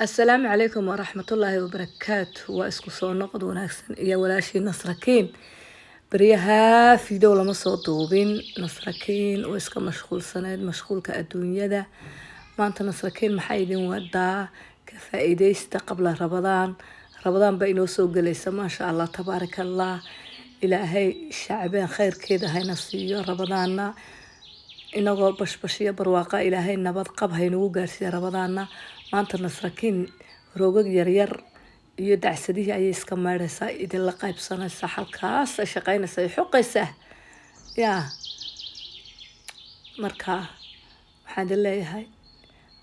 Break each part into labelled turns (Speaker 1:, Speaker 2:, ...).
Speaker 1: Asalaamu calaykum waraxmatullaahi wabarakaatu. Waa isku soo noqod wanaagsan iyo walaashii Nasrakiin. Baryaha video lama soo duubin, Nasrakiin oo iska mashquulsaneyd, mashquulka adduunyada. Maanta Nasrakiin maxaa idin wadaa? Ka faa-iideysta qabla Rabadaan. Rabadaan baa inoo soo gelaysa, maasha Allah, tabaaraka Allah. Ilaahay Shacbeen khayrkeeda hayna siiyo, Rabadaanna inagoo bashbash iyo barwaaqa Ilaahay nabad qab haynagu gaarsiiya Rabadaana. Maanta Nasrakiin roogag yaryar iyo dacsadihii ayay iska maydhaysaa, idinla qaybsanaysaa, halkaas ay shaqaynaysaa, ay xoqaysaa. Yaa marka waxaan idin leeyahay: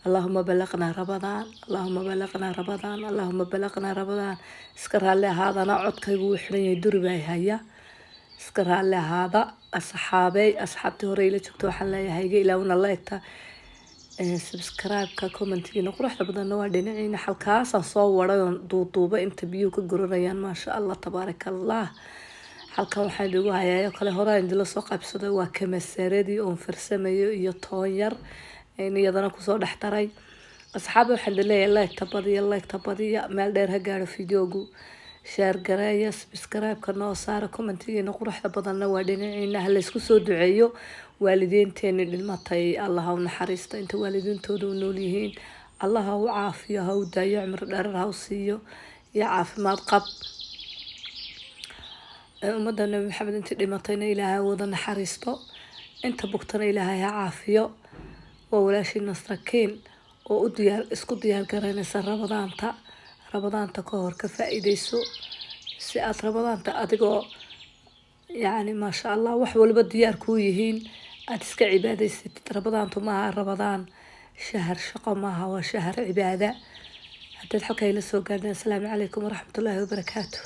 Speaker 1: Allahuma balaqnaa Rabadaan, Allahuma balaqnaa Rabadaan, Allahuma balaqnaa Rabadaan. Iska raalli ahaadana, codkaygu wuu xiran yahay, duri baa haya. Iska raalli ahaada, asxaabey. Asxaabtii hore ila joogta waxaan leeyahay iga ilaawna like-ta, subscribe-ka, commentigiina quruxda badanna waa dhinaciina. Halkaasaan soo waray oon duuduuba inta biyuhu ka guranayaan, maasha Allah, tabaaraka Allah. Halkan waxaan idigu hayayo kale horaan idinla soo qaybsaday, waa kamasaradii oon farsamayo iyo toon yar iyadana kusoo dhex daray. Asxaaba, waxaan idin leeyahay like-ta badiya, like-ta badiya, meel dheer ha gaadho videogu. Share gareeya, subscribe-ka noo saara, commentigiina quruxda badanna waa dhinaciina. Ha laysku soo duceeyo waalidiinteeni dhimatay, Allah ha u naxariisto. Inta waalidiintooda u nool yihiin, Allah ha u caafiyo, ha u daayo, cimri dherer ha u siiyo iyo caafimaad qab. Ummadda Nabi Maxamed intii dhimatayna Ilaahay wada naxariisto, inta bugtana Ilaahay ha caafiyo. Waa walaashii Nasrakiin oo u diyaar isku diyaar garaynaysa Rabadaanta. Rabadaanta ka hor ka faa-iideyso si aad Rabadaanta adigoo yacni maasha Allah wax walba diyaar kuu yihiin aada iska cibaadaysatid. Rabadaantu maaha Rabadaan shahar shaqo maaha, waa shahar cibaada. Haddaad halkaa ila soo gaadheen, asalaamu calaykum waraxmatullaahi wabarakaatu.